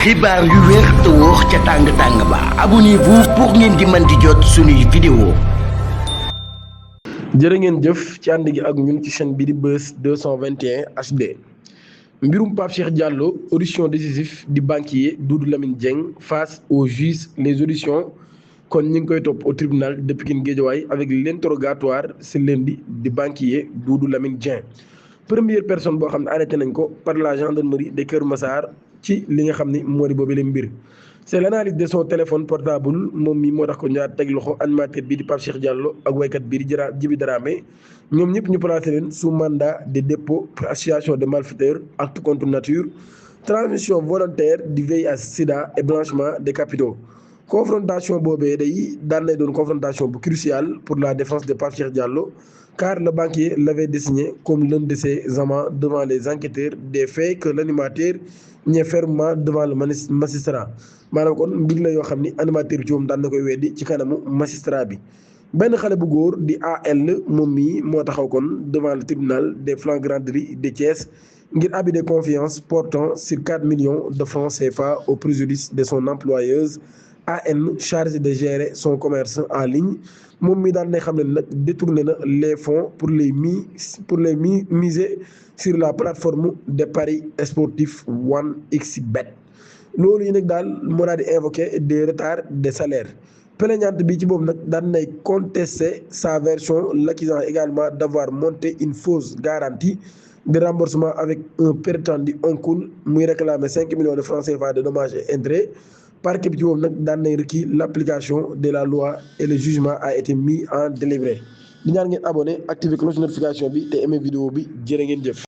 xibaar yu wér te wóor ca tàng ba abonnez-vous pour ngeen di mën di jot suñuy vidéo. jërë ngeen jëf ci ànd gi ak ñun ci chaîne bi di Buzz 221 HD. mbirum Pape Cheikh Diallo audition décisif di banquier Doudou Lamine Dieng face au juge les auditions kon ñi ngi koy topp au tribunal de Pikine Guédiawaye avec l'interrogatoire ce lundi di banquier Doudou Lamine Dieng. première personne boo xam ne arrêté nañ ko par la gendarmerie de Kër Massar ci li nga xam ni moo di boobu leen mbir. c'est l'analyse de son téléphone portable moom mi moo tax ko ñaar teg loxo animateur bi di Pape Cheikh Diallo ak waykat bii di Djiby Dramé ñoom ñëpp ñu placé leen sous mandat de dépôt pour association de malfaiteurs acte contre nature transmission volontaire du VIH sida et blanchiment des capitaux. confrontation boobee day daan nay doon confrontation bu cruciale pour la défense de Pape Cheikh Diallo car le banquier l'avait désigné comme l'un de ses amants devant les enquêteurs des faits que l'animateur nie fermement devant le magistrat. maanaam kon mbir la yoo xam ni animateur bi ci moom daan na koy weddi ci kanamu magistrat bi. benn xale bu góor di AL moom mii moo taxaw kon devant le tribunal des flagranderies de Thiès ngir abus de confiance portant sur 4 millions de francs CFA au préjudice de son employeuse AN chargée de gérer son commerce en ligne. moom mi daan nay xam ne nag détourné na les fonds pour les miser sur la plateforme de paris sportif 1xBet. loolu yi nag daal moo daal di invoqué des retards de salaire. plaignante bi ci boobu nag daan nay contester sa version l'accusant également d'avoir monté une fausse garantie de remboursement avec un prétendu oncle muy réclamer 5 millions de francs CFA de dommages et intérêts. parquet bi ci boobu nag daan nay requis l'application de la loi et le jugement a été mis en délibéré. di ñaan ngeen abonné activer cloche notification bi te aimé vidéo bi jërë ngeen jëf.